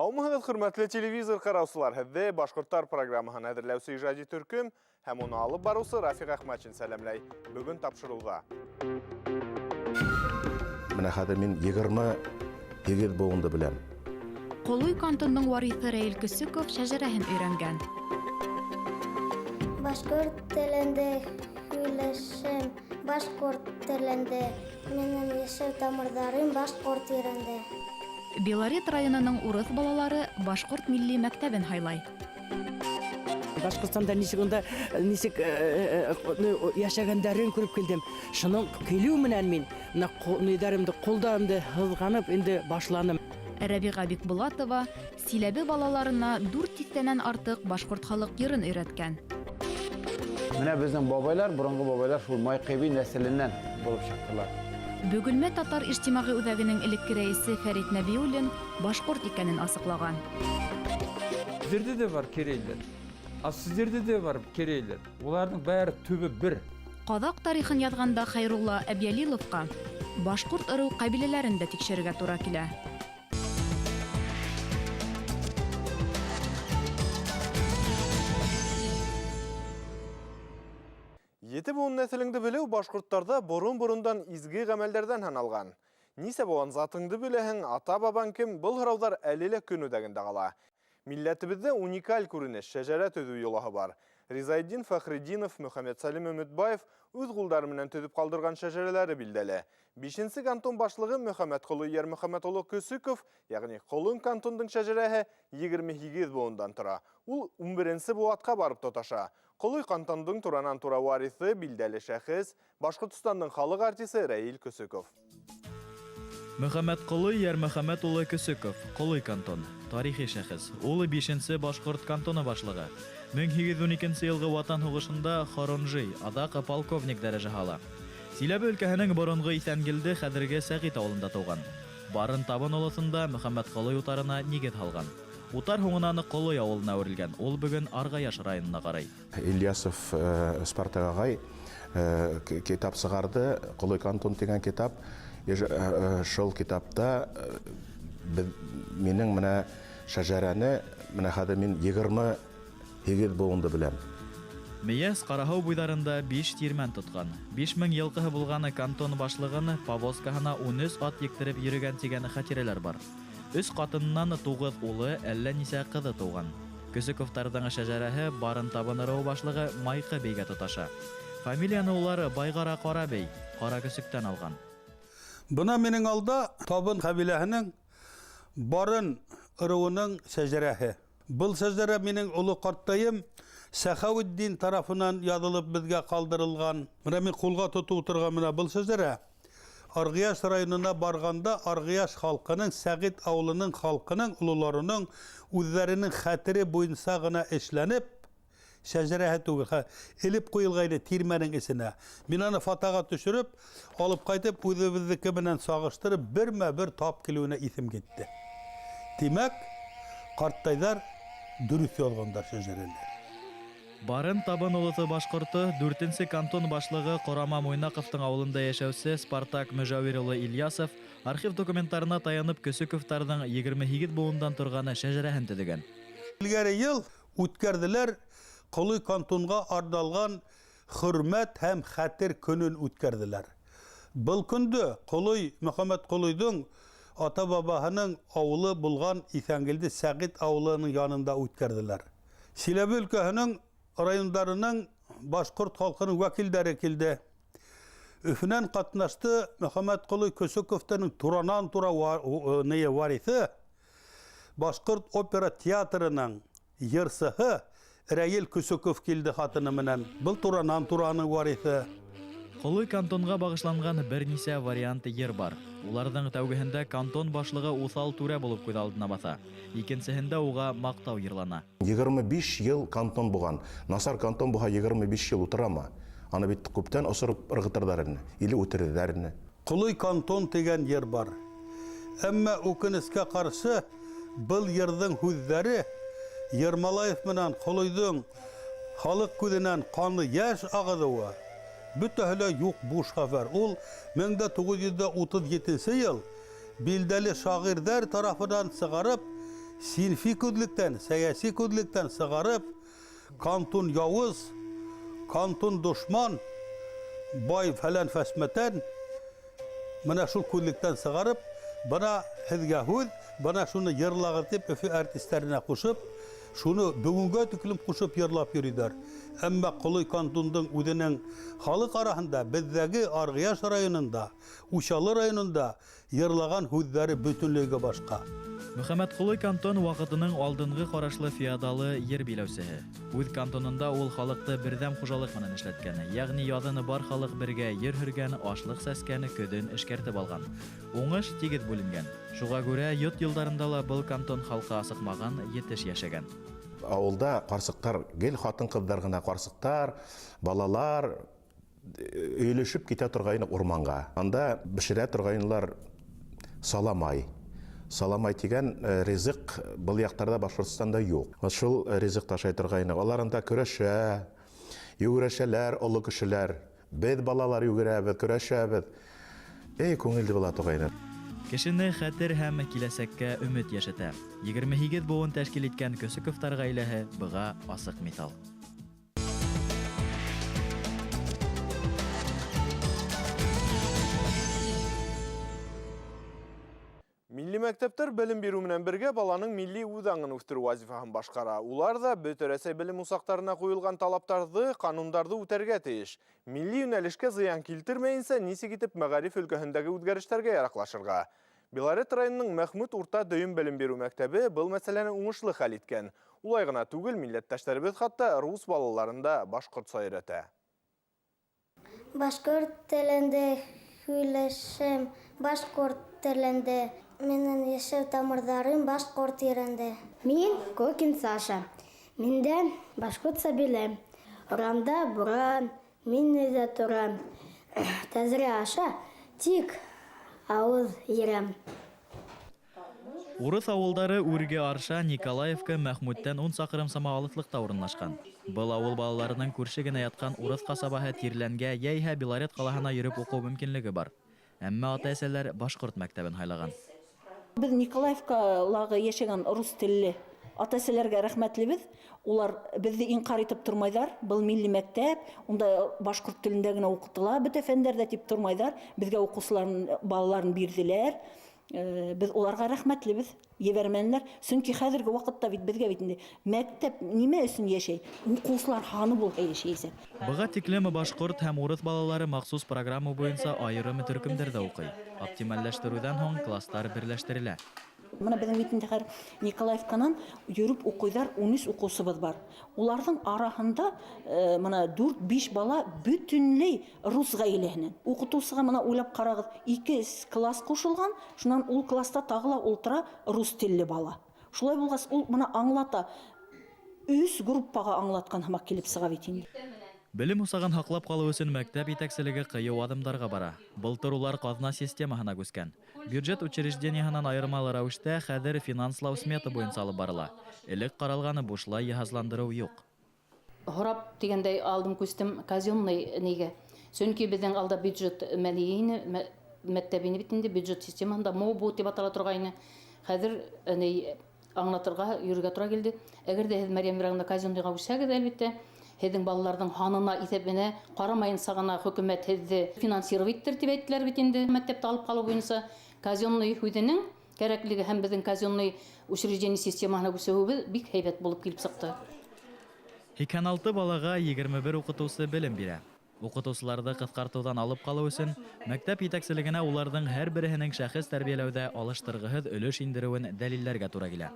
Һаумыһығыҙ, хөрмәтле телевизор ҡараусылар! Һеҙҙе Башҡорттар программаһын әҙерләүсе ижади төркөм һәм уны алып барыусы Рафиҡ Әхмәтшин сәләмләй. Бөгөн тапшырыуҙа. Менә хәҙер мин 28 быуынды беләм. Ҡолой кантонның вариҫы Рәил Көсөков шәжәрәһен өйрәнгән. Башҡорт телендә һөйләшәм, башҡорт телендә. Минең йәшел тамырҙарым башҡорт ерендә. Белорет районының урыҫ балалары башҡорт милли мәктәбен һайлай. Башҡортостанда нисек унда нисек йәшәгәндәрен күреп килдем. Шуның килеү менән мин менә ниҙәремде, ҡулдарымды һыҙғанып инде башланым. Рәбиға Бикбулатова Силәбе балаларына дүрт тиҫтәнән артыҡ башҡорт халыҡ йырын өйрәткән. Менә безнең бабайлар, борынгы бабайлар шул Майкыби нәселеннән булып чыктылар. Бөгелмә татар иҗтимагый үзәгенең элекке рәисе Фәрит Нәбиуллин башкорт икәнен асыҡлаған. Біздерде де бар керейлер. Ал сіздерде де бар керейлер. Олардың бәрі түбі бір. Ҡаҙаҡ тарихын яҙғанда Хәйрулла Әбйәлиловҡа башҡорт ырыу ҡәбиләләрен дә тикшерергә тура килә. Ете быуын нәҫелеңде белеү башҡорттарҙа борон-борондан изге ғәмәлдәрҙән һаналған. Нисә быуын затыңды беләһең, ата-бабаң кем, был һорауҙар әле лә көн үҙәгендә ҡала. Милләтебеҙҙә уникаль күренеш, шәжәрә төҙөү йолаһы бар. Ризаэддин Фәхретдинов, Мөхәммәтсәлим Өмөтбаев үҙ ҡулдары менән төҙөп ҡалдырған шәжәрәләре билдәле. Бишенсе кантон башлығы Мөхәммәтҡоло Йәрмөхәмәт улы Көсөков, йәғни Ҡолон кантондың шәжәрәһе 28 быуындан тора. Ул 11-нсе быуатҡа барып тоташа. Ҡолой кантондың туранан-тура вариҫы билдәле шәхес, Башҡортостандың халыҡ артисы Рәил Көсөков. Мөхәммәтҡоло Йәрмөхәмәт улы Көсөков, Ҡолой кантон, тарихи шәхес. Ул бишенсе башҡорт кантоны башлығы. 1812 йылғы Ватан һуғышында хорунжий, аҙаҡ полковник дәрәжәһе ала. Силәбе өлкәһенең боронғо Иҫәнгилде, хәҙерге Сәғит ауылында тыуған. Барын Табын олоҫонда Мөхәммәтҡолой утарына нигеҙ һалған. Утар һуңынан Ҡолой ауылына әүерелгән. Ул бөгөн Арғаяш районына ҡарай. Ильясов Спартак ағай китап сығарҙы, Ҡолой кантон тигән китап. Шул китапта минең менә шәжәрәне, менә хәҙер мин 28 быуынды беләм. Мейәс Ҡараһыу буйҙарында 5 тирмән тотҡан. 5000 йылҡыһы булған кантон башлығын повозкаһына 13 ат ектереп йөрөгән тигән хәтирәләр бар. 3 ҡатынынан 9 улы, әллә нисә ҡыҙы тыуған. Көсөковтарҙың шәжәрәһе Барын Табын ырыуы башлығы Майҡы бейгә тоташа. Фамилияны улар Байғара Ҡара бей, Ҡара Көсөктән алған. Бына минең алда Табын ҡәбиләһенең Барын ырыуының шәжәрәһе. Был шәжәрә минең оло ҡартайым Сәхәүетдин тарафынан яҙылып беҙгә ҡалдырылған. Бына мин ҡулға тотоп ултырған менә был шәжәрә. Арғияш районына барғанда Арғияш халҡының, Сәғит ауылының халҡының, ололарының үҙҙәренең хәтере буйынса ғына эшләнеп, шәжәрәһе түгел, элеп ҡуйылғайны тирмәнең эсенә. Мин аны фотоға төшөрөп, алып ҡайтып, үҙебеҙҙеке менән сағыштырып, бермә-бер тап килеүенә иҫем китте. Тимәк, ҡарттайҙар дөрөҫ яҙғандар шәжәрәне. Барын Табын олоҫо башҡорто, 4-нсе кантон башлығы Ҡорама Муйнаҡовтың ауылында йәшәүсе Спартак Мөжәүир улы Ильясов архив документтарына таянып Көсөковтарҙың 28 быуындан торған шәжәрәһен төҙөгән. Элгәре йыл үткәрҙеләр Ҡолой кантонға арналған хөрмәт һәм хәтер көнөн үткәрҙеләр. Был көндө Ҡолой Мөхәммәт Ҡолойҙоң ата-бабаһының ауылы булған Иҫәнгилде Сәғит ауылының янында үткәрҙеләр. Силәбе өлкәһенең райондарының башҡорт халҡының вәкилдәре килде. Өфөнән ҡатнашты Мөхәммәт Ҡолой Көсөковтың туранан-тура вариҫы, Башҡорт опера театрының йырсыһы Рәил Көсөков килде хатыны менән. Был туранан-тураның вариҫы. Ҡолой кантонға бағышланған бер нисә вариант йыр бар. Уларҙың тәүгеһендә кантон башлығы уҫал түрә булып күҙ алдына баҫа. Икенсеһендә уға маҡтау йырлана. 25 йыл кантон булған. Насар кантон булһа 25 йыл ултырама. Аны бит күптән осороп ырғытырҙар ине, или үтерҙәр ине. Ҡолой кантон тигән йыр бар. Әммә үкенескә ҡаршы был йырҙың һүҙҙәре Ермолаев менән Ҡолойҙоң халыҡ күҙенән ҡанлы йәш ағыҙыуы бөтәһе лә юҡ, буш хәбәр. Ул 1937 йыл билдәле шағирҙәр тарафынан сығарып Синфи күҙлектән, сәйәси күҙлектән сығарып, кантун яуыз, кантун дошман, бай фәлән фәсмәтән, менә шул күҙлектән сығарып, бына һеҙгә һүҙ, бына шуны йырлағыҙ тип Өфө артисттәренә ҡушып, шуны бөгөнгә тиклем ҡушып йырлап йөрөйҙәр. Әммә Ҡолой кантондың үҙенең халыҡ араһында, беҙҙәге Арғияш районында, Учалы районында йырлаған һүҙҙәре бөтөнләйгә башҡа. Мөхәммәтҡолой кантон ваҡытының алдынғы ҡарашлы феодалы ер биләүсеһе. Үҙ кантонында ул халыҡты берҙәм хужалыҡ менән эшләткән, ягъни яҙын бар халыҡ бергә ер һөргән, ашлыҡ сәскән, көҙөн эшкәртеп алған. Уңыш тигеҙ бүленгән. Шуға күрә йот йылдарында ла был кантон халҡы асыҡмаған, етеш йәшәгән. Ауылда ҡарсыҡтар, гел ҡатын-ҡыҙҙар ғына, ҡарсыҡтар, балалар өйөлөшөп китә торғайны урманға. Анда бешерә торғайнылар саламай. Саламай тигән ризыҡ был яҡтарҙа Башҡортостанда юҡ. Шул ризыҡ ташай торғайны. Алар анда көрәшә, йүгерешәләр, оло кешеләр. Беҙ балалар йүгерәбеҙ, көрәшәбеҙ. Эй, күңелле була торғайны. Кешене хәтер һәм киләсәккә өмөт йәшәтә. 28 быуын тәшкил иткән Көсөковтар ғаиләһе быға асыҡ миҫал. Милли мәктәптәр белем биреү менән бергә баланың милли үҙаңын үҫтереү вазифаһын башҡара. Улар ҙа бөтә Рәсәй белем усаҡтарына ҡуйылған талаптарҙы, ҡанундарҙы үтәргә тейеш. Милли йүнәлешкә зыян килтермәйенсә, нисек итеп мәғариф өлкәһендәге үҙгәрештәргә яраҡлашырға? Белорет районының Мәхмүт урта дөйөм белем биреү мәктәбе был мәсьәләне уңышлы хәл иткән. Улай ғына түгел, милләттәштәребеҙ хатта рус балаларын да башҡортса өйрәтә. Башҡорт телендә һөйләшәм, башҡорт телендә. Минең йәшәү тамырҙарым башҡорт ерендә. Мин Кокин Саша. Миндән башҡортса беләм. Урамда буран, мин өйҙә торам. Тәҙрә аша тик ауыҙ ерәм. Урыҫ ауылдары Үрге Арша, Николаевка, Мәхмүттән 10 саҡрым сама алыҫлыҡта урынлашҡан. Был ауыл балаларының күрше генә ятҡан урыҫ ҡасабаһы Тирләнгә йәиһә Белорет ҡалаһына йөрөп уҡыу мөмкинлеге бар. Әммә ата-әсәләр башҡорт мәктәбен һайлаған. Беҙ Николаевкалағы йәшәгән рус телле ата-әсәләргә рәхмәтлебеҙ. Улар беҙҙе инҡар итеп тормайҙар. Был милли мәктәп, унда башҡорт телендә генә уҡытыла, бөтә фәндәр ҙә тип тормайҙар. Беҙгә уҡыусыларын, балаларын бирҙеләр. Беҙ уларға рәхмәтлебеҙ, ебәрмәнеләр. Сөнки хәҙерге ваҡытта бит беҙгә бит инде мәктәп нимә өсөн йәшәй? Уҡыусылар һаны булһа йәшәйсә. Быға тиклем башҡорт һәм урыҫ балалары махсус программа буйынса айырым төркөмдәрҙә уҡый. Оптимальләштереүҙән һуң класстар берләштерелә. Бына беҙҙең бит инде хәҙер Николаевканан йөрөп уҡыйҙар 13 уҡыусыбыҙ бар. Уларҙың араһында бына 4-5 бала бөтөнләй рус ғаиләһенән. Уҡытыусыға бына уйлап ҡарағыҙ, 2 класс ҡушылған, шунан ул класста тағы ла ултыра рус телле бала. Шулай булғас, ул бына аңлата, 3 группаға аңлатҡан һымаҡ килеп сыға бит инде. Белем усағын һаҡлап ҡалыу өсөн мәктәп етәкселеге ҡыйыу аҙымдарға бара. Былтыр улар ҡаҙна системаһына күскән. Бюджет учреждениеһынан айырмалы рәүештә хәҙер финанслау смета буйынса алып барыла. Элек ҡаралғаны бушлай йыһазландырыу юҡ. Һорап тигәндәй алдым күстем казенный нигә. Сөнки беҙҙең алда бюджет мәлине, мәктәп ине бит инде, бюджет системаһында МОБУ тип атала торғайны. Хәҙер ни аңлатырға, йөрөргә тура килде. Әгәр ҙә һеҙ Мәрйәм Мираговна казенныйға күсһәгеҙ, әлбиттә, һеҙҙең балаларҙың һанына, иҫәбенә ҡарамайынса ғына хөкүмәт һеҙҙе финансировать иттер тип әйттеләр бит инде. Мәктәпте алып ҡалыу буйынса казенный һүҙенең кәрәклеге һәм беҙҙең казенный учреждение системаһына күсеүебеҙ бик һәйбәт булып килеп сыҡты. 86 балаға 21 уҡытыусы белем бирә. Уҡытыусыларҙы ҡыҫҡартыуҙан алып ҡалыу өсөн мәктәп етәкселегенә уларҙың һәр береһенең шәхес тәрбиәләүҙә алыштырғыһыҙ өлөш индереүен дәлилләргә тура килә.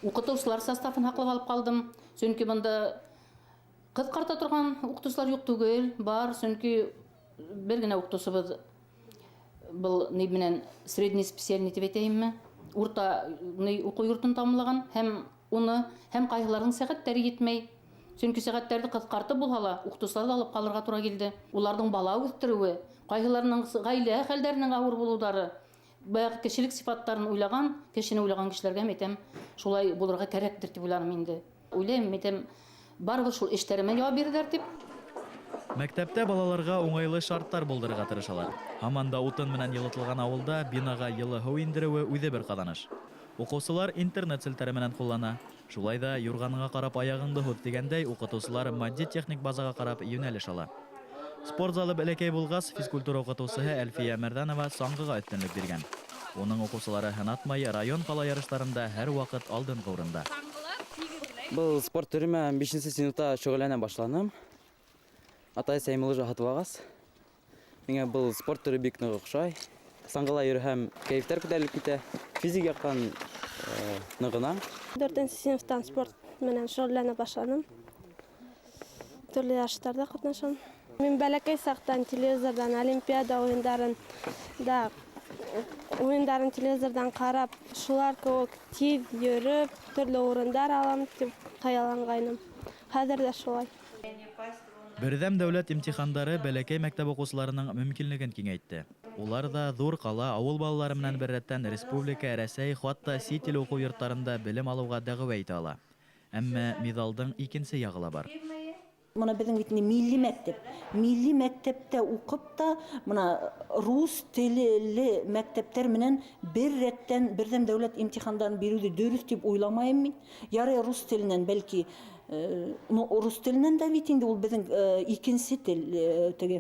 Уҡытыусылар составын һаҡлап алып ҡалдым. Сөнки бында ҡыҫҡарта торған уҡытыусылар юҡ түгел, бар, сөнки бер генә уҡытыусыбыҙ был ни менән средний специальный тип әйтәйемме, урта ни уҡыу йортон тамамлаған һәм уны һәм ҡайһыларҙың сәғәттәре етмәй. Сөнки сәғәттәрҙе ҡыҫҡартып булһа ла уҡытыусыларҙы алып ҡалырға тура килде. Уларҙың бала үҫтереүе, ҡайһыларының ғаилә хәлдәренең ауыр булыуҙары, баяғы кешелек сифаттарын уйлаған, кешене уйлаған кешеләргә әйтәм, шулай булырға кәрәктер тип уйланым инде. Уйлайым, әйтәм, барыбер шул эштәремә яуап бирҙеләр тип. Мәктәптә балаларға уңайлы шарттар булдырырға тырышалар. Һаман да утын менән йылытылған ауылда бинаға йылы һыу индереүе үҙе бер ҡаҙаныш. Уҡыусылар интернет селтәре менән ҡуллана. Шулай ҙа юрғаныңа ҡарап аяғыңды һуҙ тигәндәй, уҡытыусылар матди-техник базаға ҡарап йүнәлеш ала. Спорт залы бәләкәй булғас, физкультура уҡытыусыһы Әлфиә Мәрҙәнова саңғыға өҫтөнлөк биргән. Уның уҡыусылары һынатмай, район-ҡала ярыштарында һәр ваҡыт алдынғы урында. Был спорт төрө менән бишенсе сыйныфта шөғөлләнә башланым. Атай-әсәйем лыжа һатып алғас, миңә был спорт төрө бик ныҡ оҡшай. Саңғыла йөрөһәм, кәйефтәр күтәрелеп китә. Физик яҡтан нығына. Дүртенсе сыйныфтан спорт менән шөғөлләнә башланым. Төрлө ярыштарҙа ҡатнашам. Мин бәләкәй саҡтан телевизорҙан олимпиада уйындарын да уйындарын телевизорҙан ҡарап, шулар кеүек тиҙ йөрөп, төрлө урындар алам тип хыялланғайным. Хәҙер ҙә шулай. Берҙәм дәүләт имтихандары бәләкәй мәктәп уҡыусыларының мөмкинлеген киңәйтте. Улар ҙа ҙур ҡала, ауыл балалары менән бер рәттән республика, Рәсәй, хатта сит ил уҡыу йорттарында белем алыуға дәғүә итә ала. Әммә миҙалдың икенсе яғы ла бар. Мына беҙҙең бит инде милли мәктәп. Милли мәктәптә уҡып та, мына рус телле мәктәптәр менән бер рәттән берҙәм дәүләт имтихандарын биреүҙе дөрөҫ тип уйламайым мин. Ярай рус теленән бәлки, ну, рус теленән дә бит инде ул беҙҙең икенсе тел, теге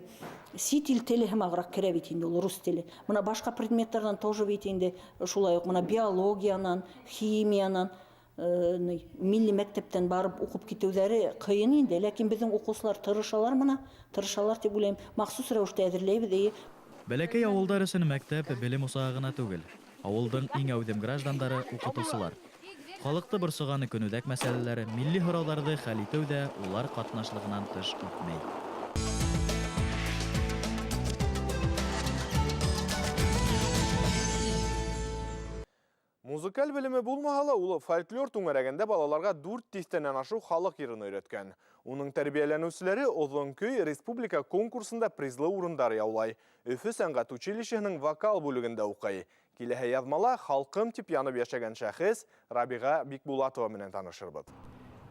сит ил теле һымағыраҡ керә бит инде ул рус теле. Мына башҡа предметтарҙан тоже бит инде шулай уҡ, мына биологиянан, химиянан, милли мәктәптән барып уҡып китеүҙәре ҡыйын инде, ләкин беҙҙең уҡыусылар тырышалар мына, тырышалар тип уйлайым. Махсус рәүештә әҙерләйбеҙ, эйе. Бәләкәй ауылдар өсөн мәктәп белем усағы ғына түгел. Ауылдың иң әүҙем граждандары уҡытыусылар. Халыҡты борсоған көнүҙәк мәсьәләләре, милли һорауҙарҙы хәл итеү ҙә улар ҡатнашлығынан тыш үтмәй. Музыкаль белеме булмаһа ла, ул фольклор түңәрәгендә балаларға дүрт тиҫтәнән ашыу халыҡ йырын өйрәткән. Уның тәрбиәләнеүселәре Оҙон көй республика конкурсында призлы урындар яулай. Өфө сәнғәт училищеһының вокал бүлегендә уҡый. Киләһе яҙмала халҡым тип янып йәшәгән шәхес Рабиға Бикбулатова менән танышырбыҙ.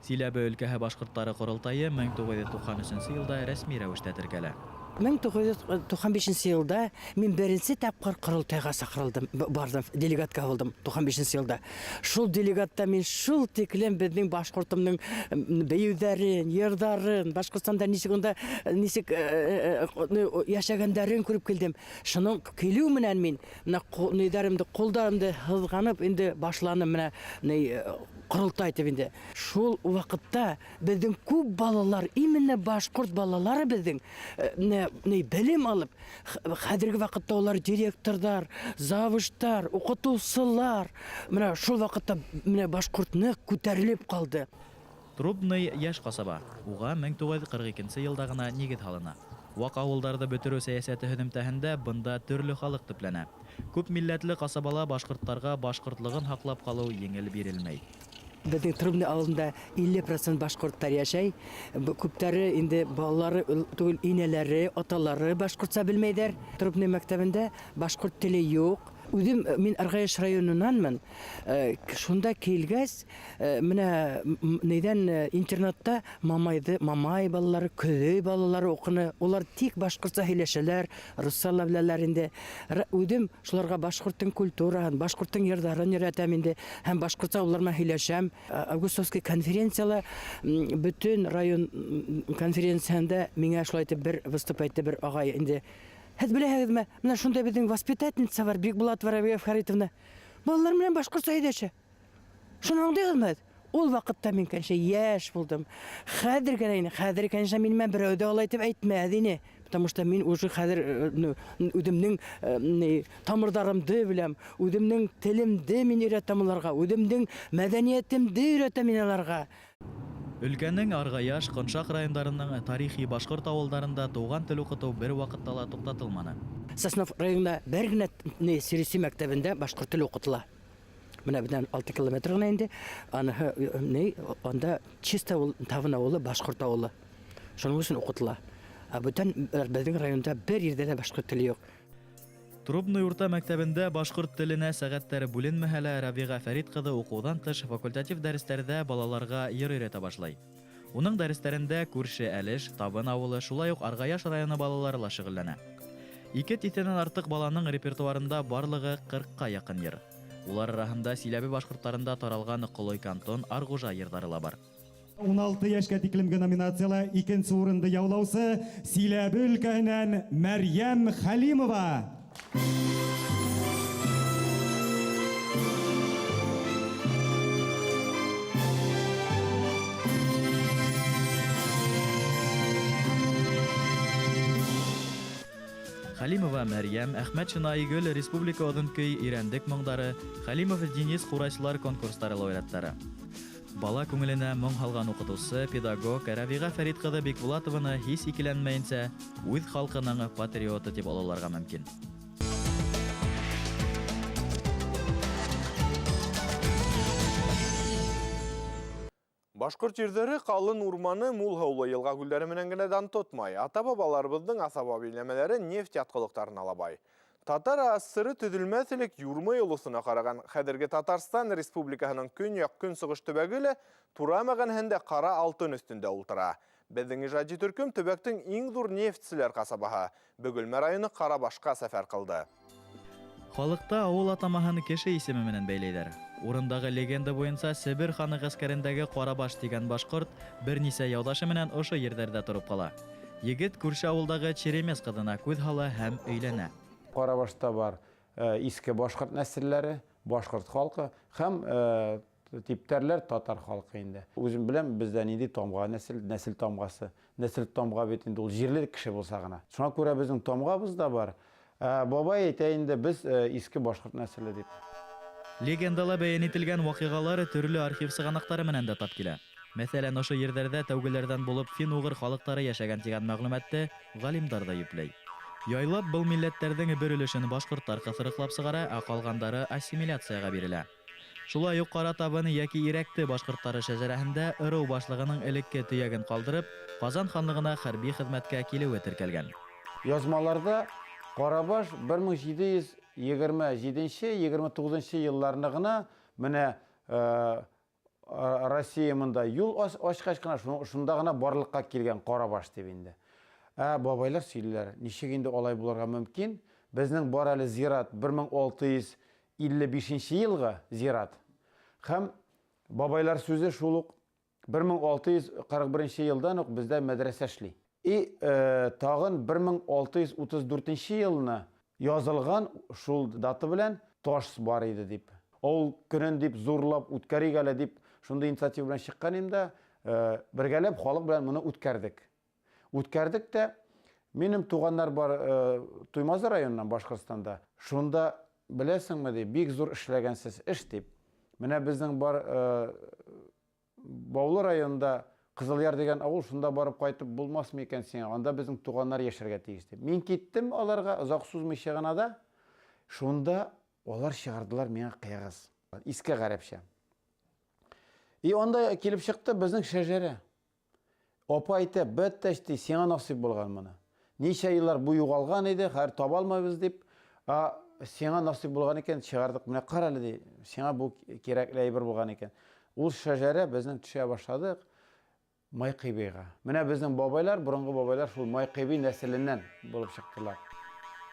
Силәбе өлкәһе башҡорттары ҡоролтайы мең туғыҙ йөҙ туҡһан өсөнсө йылда рәсми рәүештә теркәлә. Мең туғыҙ йөҙ туҡһан бишенсе йылда мин беренсе тапҡыр ҡоролтайға саҡырылдым, барҙым, делегатка булдым туҡһан бишенсе йылда. Шул делегатта мин шул тиклем беҙҙең башҡортомдоң бейеүҙәрен, йырҙарын, Башҡортостанда нисек унда, нисек йәшәгәндәрен күреп килдем. Шуның килеү менән мин мына ниҙәремде, ҡулдарымды һыҙғанып инде башланым менә ни ҡоролтай тип инде. Шул ваҡытта беҙҙең күп балалар, именно башҡорт балалары беҙҙең ни белем алып, хәҙерге ваҡытта улар директорҙар, завуштар, уҡытыусылар. Менә шул ваҡытта менә башҡорт ныҡ күтәрелеп ҡалды. Трубный йәш ҡасаба. Уға мең туғыҙ йөҙ ҡырҡ икенсе йылда ғына нигеҙ һалына. Ваҡ ауылдарҙы бөтөрөү сәйәсәте һөҙөмтәһендә бында төрлө халыҡ төпләнә. Күп милләтле ҡасабала башҡорттарға башҡортлоғон һаҡлап ҡалыу еңел бирелмәй. Беҙҙең Трубный ауылында илле процент башҡорттар йәшәй. Күптәре инде балалары түгел, инәләре, аталары башҡортса белмәйҙәр. Трубный мәктәбендә башҡорт теле юҡ. Үҙем мин Арғаяш районынанмын. Шунда килгәс, менә нейҙән интернатта мамай балалары, көҙөй балалары уҡыны. Улар тик башҡортса һөйләшәләр, русса ла беләләр инде. Үҙем шуларға башҡорттың культураһын, башҡорттың йырҙарын өйрәтәм инде. Һәм башҡортса улар менән һөйләшәм. Августовский конференцияла бөтөн район конференцияһында миңә шулай итеп бер выступать итте бер ағай инде. Һеҙ беләһегеҙме, менә шундай беҙҙең воспитательница бар, Бикбулатова Рабиға Фәритовна. Балалар менән башҡортса һөйләшә. Шуны аңлайһығыҙмы һеҙ? Ул ваҡытта мин, конечно, йәш булдым. Хәҙер генә инде, хәҙер, конечно, мин менән берәү ҙә улай итеп әйтмәҫ ине. Потому что мин уже хәҙер үҙемдең тамырҙарымды беләм, үҙемдең телемде мин өйрәтәм уларға, үҙемдең мәҙәниәтемде өйрәтәм мин уларға. Өлкәнең Арғаяш, Ҡоншаҡ райондарының тарихи башҡорт ауылдарында туған тел уҡытыу бер ваҡытта ла туҡтатылманы. Соснов районында бер генә Сириси мәктәбендә башҡорт теле уҡытыла. Менә беҙҙән алты километр ғына инде. Аныһы анда чисто ул Табын ауылы, башҡорт ауылы. Шуның өсөн уҡытыла. Ә бүтән беҙҙең районда бер ерҙә лә башҡорт теле юҡ. Трубный урта мәктәбендә башҡорт теленә сәғәттәр бүленмәһә лә, Рабиға Фәрит ҡыҙы уҡыуҙан тыш факультатив дәрестәрҙә балаларға йыр өйрәтә башлай. Уның дәрестәрендә күрше Әлеш, Табын ауылы, шулай уҡ Арғаяш районы балалары ла шөғөлләнә. Ике тиҫтәнән артыҡ баланың репертуарында барлығы ҡырҡҡа яҡын йыр. Улар араһында Силәбе башҡорттарында таралған Ҡолой кантон Арғужа йырҙары ла бар. 16 йәшкә тиклемге номинацияла икенсе урынды яулаусы Силәбе өлкәһенән Мәрйәм Хәлимова. Хәлимова Мәрйәм, Әхмәтшина Айгөл Республика оҙон көй Ирәндек моңдары, Хәлимов Денис ҡурайсылар конкурстары лауреаттары. Бала күңеленә моң һалған уҡытыусы, педагог Рәбиға Фәрит ҡыҙы Бикбулатованы һис икеләнмәйенсә үҙ халҡының патриоты тип ололарға мөмкин. Башҡорт ерҙәре ҡалын урманы, мул һыулы йылға күлдәре менән генә дан тотмай. Ата-бабаларыбыҙҙың аҫаба биләмәләре нефть ятҡылыҡтарына ла бай. Татар АССР төҙөлмәҫ элек Юрмай олоҫона ҡараған хәҙерге Татарстан Республикаһының көньяҡ-көнсығыш төбәге лә тура мәғәнәһендә ҡара алтын өҫтөндә ултыра. Беҙҙең ижади төркөм төбәктең иң ҙур нефтселәр ҡасабаһы Бөгөлмә районы Ҡарабашҡа сәфәр ҡылды. Халыҡта ауыл атамаһын кеше исеме менән бәйләйҙәр. Урындағы легенда буйынса Себер ханы ғәскәрендәге Ҡарабаш тигән башҡорт бер нисә яуҙашы менән ошо ерҙәрҙә тороп ҡала. Егет күрше ауылдағы черемес ҡыҙына күҙ һала һәм өйләнә. Ҡарабашта бар иҫке башҡорт нәҫелләре, башҡорт халҡы һәм типтәрләр татар халҡы инде. Үҙем беләм, беҙҙә ниндәй тамға, нәҫел, нәҫел тамғасы. Нәҫел тамға бит инде ул җирле кеше булса ғына. Шуңа күрә беҙҙең тамғабыҙ да бар. Бабай әйтә инде, беҙ иҫке башҡорт нәҫеле дип. Легендала бәйән ителгән ваҡиғалар төрлө архив сығанаҡтары менән дә тап килә. Мәҫәлән, ошо ерҙәрҙә тәүгеләрҙән булып фин-уғыр халыҡтары йәшәгән тигән мәғлүмәтте ғалимдар да йөпләй. Яйлап был милләттәрҙең бер өлөшөн башҡорттар ҡыҫырыҡлап сығара, ә ҡалғандары ассимиляцияға бирелә. Шулай уҡ Ҡара Табын йәки Ирәкте башҡорттары шәжәрәһендә ырыу башлығының элекке төйәген ҡалдырып, Ҡазан ханлығына хәрби хеҙмәткә килеүе теркәлгән. Язмаларда Ҡарабаш бер мең ете йөҙ егерме етенсе, егерме туғыҙынсы йылларына ғына менә Россия мында юл асҡас ҡына шунда ғына барлыҡҡа килгән Ҡарабаш тип инде. Ә бабайлар сөйләр, нисек инде алай булырға мөмкин? Беҙҙең бар әле зират бер мең алты йөҙ илле бишенсе йылғы зират. Һәм бабайлар сүзе шул уҡ бер мең алты йөҙ ҡырҡ беренсе йылдан уҡ беҙҙә мәҙрәсә эшләй. И тағын бер мең алты йөҙ утыҙ дүртенсе йылына язылған шул дата белән таш бар иде дип. Ул көнөн дип зурлап үткәрик әле дип шундай инициатива белән чыккан идем дә, бергәләп халык белән моны үткәрдек. Үткәрдек тә, минем туганнар бар Туймазы районыннан Башкортстанда. Шунда беләсеңме ди, бик зур эшләгәнсез эш дип. Менә безнең бар Баулы районында Кызылъяр дигән авыл, шунда барып кайтып булмасмы икән сиңа? Анда безнең туганнар яшәргә тиеш дип. Мин киттем аларга, озак сузмыйча гына да. Шунда алар чыгардылар миңа кыягыз. Иске гарәпчә. И анда килеп чыкты безнең шәҗәрә. Апа әйтә, бәттәш ди, сиңа насыйп булган моны. Ничә еллар бу югалган иде, хәзер таба алмайбыз дип. А сиңа насыйп булган икән, чыгардык. Менә кара әле ди, сиңа бу кирәкле әйбер булган икән. Ул шәҗәрә безнең төшә башладык Майкыйбыйга. Менә безнең бабайлар, борынгы бабайлар шул Майкыйбый нәселеннән булып чыктылар.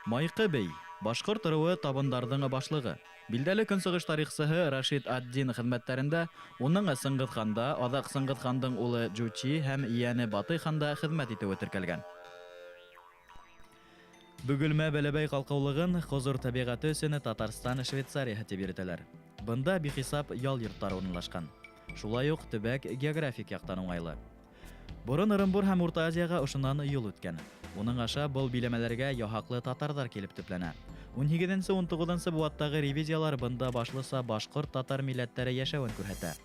Майкыбей башҡорт ырыуы табындарҙың башлығы. Билдәле көнсығыш тарихсыһы Рашид ад-Дин хеҙмәттәрендә уның Сыңғыҙханда, аҙаҡ Сыңғыҙхандың улы Джучи һәм ейәне Батый ханда хеҙмәт итеүе теркәлгән. Бөгөлмә Бәләбәй ҡалҡыулығын хозур тәбиғәте өсөн Татарстан Швейцарияһы тип йөрөтәләр. Бында бихисап ял йорттары урынлашҡан. Шулай уҡ төбәк географик яҡтан уңайлы. Борон Ырымбур һәм Урта Азияға ошонан юл үткән. Уның аша был биләмәләргә яһаҡлы татарҙар килеп төпләнә. Ун һигеҙенсе, ун туғыҙынсы быуаттағы ревизиялар бында башлыса башҡорт татар милләттәре йәшәүен күрһәтә.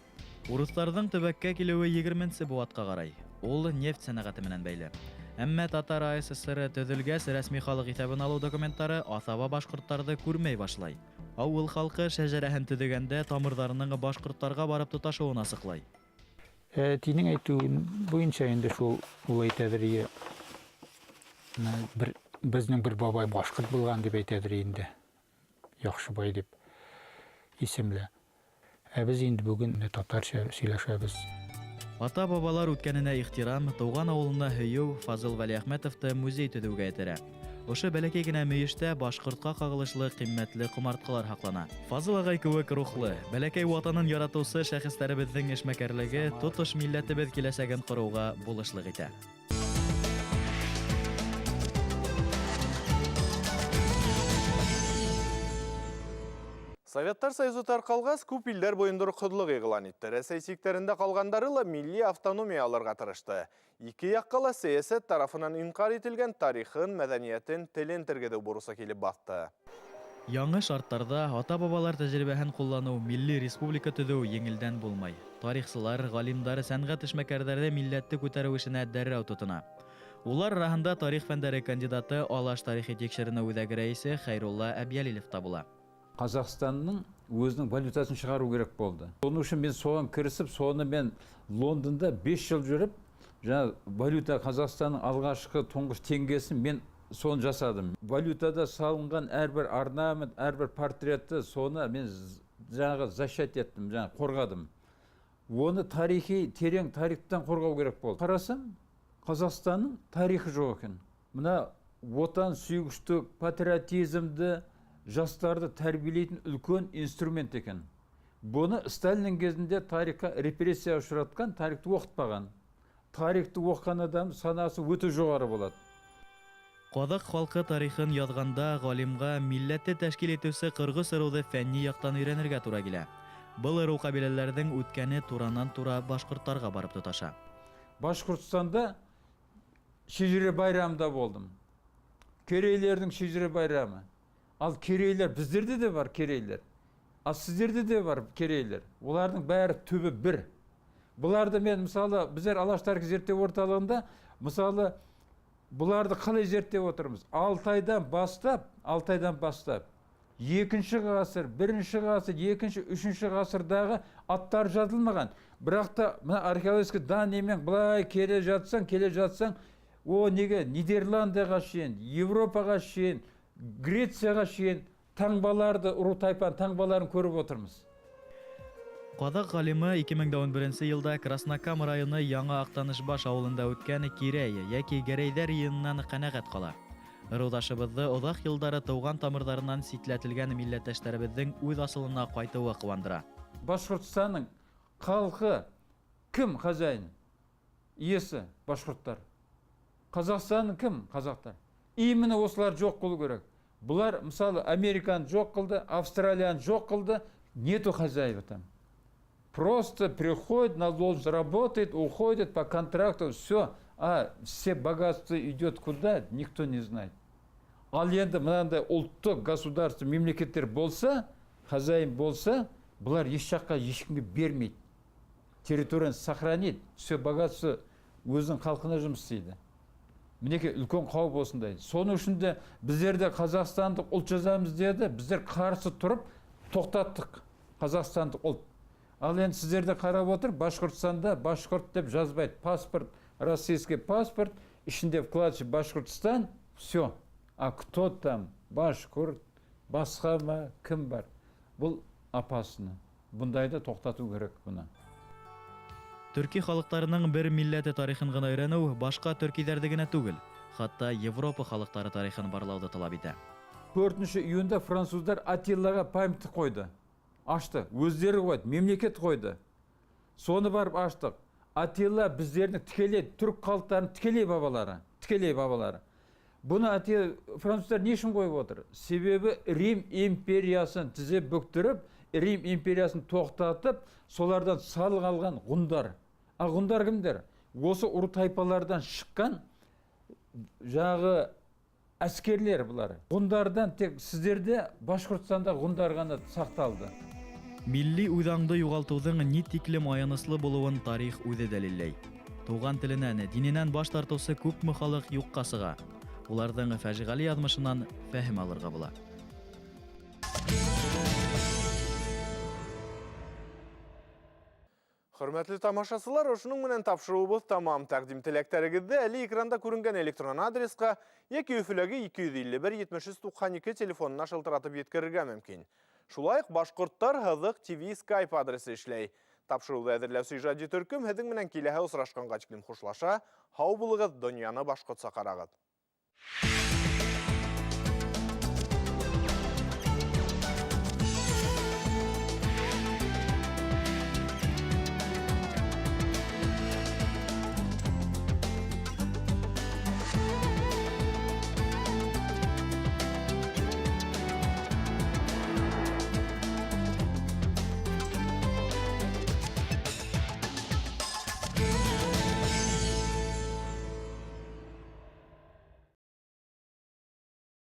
Урыҫтарҙың төбәккә килеүе егерменсе быуатҡа ҡарай. Ул нефть сәнәғәте менән бәйле. Әммә Татар АССР төҙөлгәс, рәсми халыҡ иҫәбен алыу документтары аҫаба башҡорттарҙы күрмәй башлай. Ауыл халҡы шәжәрәһен төҙөгәндә тамырҙарының башҡорттарға барып тоташыуын асыҡлай. Тинең әйтеүе буйынса инде шул ул әйтәҙер ие, беҙҙең бер бабай башҡорт булған тип әйтәҙер инде. Яҡшыбай тип исемле. Ә беҙ инде бөгөн татарса һөйләшәбеҙ. Ата-бабалар үткәненә ихтирам, тыуған ауылына һөйөү Фазыл Вәлиәхмәтовты музей төҙөүгә этәрә. Ошо бәләкәй генә мөйөштә башҡортҡа ҡағылышлы ҡиммәтле ҡомартҡылар һаҡлана. Фазыл ағай кеүек рухлы, бәләкәй ватанын яратыусы шәхестәребеҙҙең эшмәкәрлеге тотош милләтебеҙ киләсәген ҡороуға булышлыҡ итә. Советтар Союзы тарҡалғас, күп илдәр бойондороҡһоҙлоҡ иғлан итте. Рәсәй сиктәрендә ҡалғандары ла милли автономия алырға тырышты. Ике яҡҡа ла сәйәсәт тарафынан инҡар ителгән тарихын, мәҙәниәтен, телен тергеҙеү бурысы килеп баҫты. Яңы шарттарҙа ата-бабалар тәжрибәһен ҡулланыу, милли республика төҙөү еңелдән булмай. Тарихсылар, ғалимдар, сәнғәт эшмәкәрҙәре милләтте күтәреү эшенә дәррәү тотона. Улар араһында тарих фәндәре кандидаты, Алаш тарихи тикшеренеү үҙәге рәйесе Хәйрулла Әбйәлилов та була. Қазақстанның өзінің валютасын шығару керек болды. Соның үшін мен соған кірісіп, соны мен Лондонда 5 жыл жүріп, жаңа валюта Қазақстанның алғашқы тұңғыш теңгесін мен соны жасадым. Валютада салынған әрбір орнамент, әрбір портретті соны мен жаңағы защищать еттім, жаңа қорғадым. Оны тарихи, терең тарихтан қорғау керек болды. Қарасам, Қазақстанның тарихы жоқ екен. Мына отан сүйгіштік, патриотизмді, жастарды тәрбиелейтін үлкен инструмент екен. Бұны Сталин кезінде тарихқа репрессия ұшыратқан, тарихты оқытпаған. Тарихты оқыған адам санасы өте жоғары болады. Ҡаҙаҡ халҡы тарихын яҙғанда ғалимға милләтте тәшкил итеүсе ҡырғыҙ ырыуҙы фәнни яҡтан өйрәнергә тура килә. Был ырыу ҡәбиләләрҙең үткәне туранан-тура башҡорттарға барып тоташа. Башҡортостанда Шежіре байрамында болдым. Керейлердің Шежіре байрамы. Ал керейлер, біздерде де бар керейлер. Ал сіздерде де бар керейлер. Олардың бәрі түбі бір. Бұларды мен мысалы, біздер Алаш тарихи зерттеу орталығында, мысалы, бұларды қалай зерттеп отырмыз? Алтайдан бастап, Алтайдан бастап, екінші ғасыр, бірінші ғасыр, екінші, үшінші ғасырдағы аттар жазылмаған. Бірақ та мына археологический данныймен былай келе жатсаң, келе жатсаң, о неге Нидерландияға шейін, Европаға шейін, Грецияға шейін таңбаларды, ұру тайпаның таңбаларын көріп отырмыз. Ҡаҙаҡ ғалимы 2011 йылда Краснокам районы Яңы Аҡтанышбаш ауылында үткән Кирәй йәки Гәрәйҙәр йыйынынан ҡәнәғәт ҡала. Ырыуҙашыбыҙҙы оҙаҡ йылдары тыуған тамырҙарынан ситләтелгән милләттәштәребеҙҙең үҙ асылына ҡайтыуы ҡыуандыра. Башҡортостанның халҡы кем хозяин? Иесі башҡорттар. Қазақстанның кім? Қазақтар. Именно осылар жоқ қылу керек. Бұлар, мысалы, Американы жоқ қылды, Австралияны жоқ қылды, нету хозяев там. Просто приходит на должность, работает, уходит по контракту, все. А все богатство идет куда, никто не знает. Ал енді мынандай ұлттық государство, мемлекеттер болса, хозяин болса, бұлар еш жаққа ешкімге бермейді. Территорияны сохранит, все богатство өзінің халқына жұмыс істейді. Мінекей үлкен қауіп осындай. Соның үшін де біздер де қазақстандық ұлт жазамыз деді, біздер қарсы тұрып тоқтаттық қазақстандық ұлт. Ал енді сіздер де қарап отыр, Башқұртстанда башқұрт деп жазбайды. Паспорт, российский паспорт, ішінде вкладыш Башқұртстан, все. А кто там? Башқұрт, басқа ма, кім бар? Бұл опасно. Бұндайды тоқтату керек бұны. Төрки халыҡтарының бер милләте тарихын ғына өйрәнеү башҡа төркиҙәрҙе генә түгел, хатта Европа халыҡтары тарихын барлауҙы талап итә. 4 июньда француздар Атиллаға памятник қойды. Ашты, өздері қойды, мемлекет қойды. Соны барып аштық. Атилла біздердің тікелей түрік халықтарының тікелей бабалары, тікелей бабалары. Бұны француздар не үшін қойып отыр? Себебі Рим империясын тізе бүктіріп, Рим империясын тоқтатып, солардан салық алған ғұндар. А ғұндар кімдер? Осы ұру тайпалардан шыққан жаңағы әскерлер бұлар. Ғұндардан тек сіздерде Башқұртстанда ғұндар ғана сақталды. Милли үҙаңды юғалтыуҙың ни тиклем аяныслы булыуын тарих үҙе дәлилләй. Туған теленән, диненән баш тартыусы күпме халыҡ юҡҡа сыға. Уларҙың фажиғәле яҙмышынан фәһем алырға була. Хөрмәтле тамашасылар, ошоноң менән тапшырыуыбыҙ тамам. Тәҡдим теләктәрегеҙҙе әле экранда күренгән электрон адресҡа йәки Өфөләге 251 7392 телефонына шылтыратып еткерергә мөмкин. Шулай уҡ Башҡорттар һыҙыҡ ТВ Skype адресы эшләй. Тапшырыуҙы әҙерләүсе ижади төркөм һеҙҙең менән киләһе осрашҡанға тиклем хушлаша. Һау булығыҙ, донъяны башҡортса ҡарағыҙ.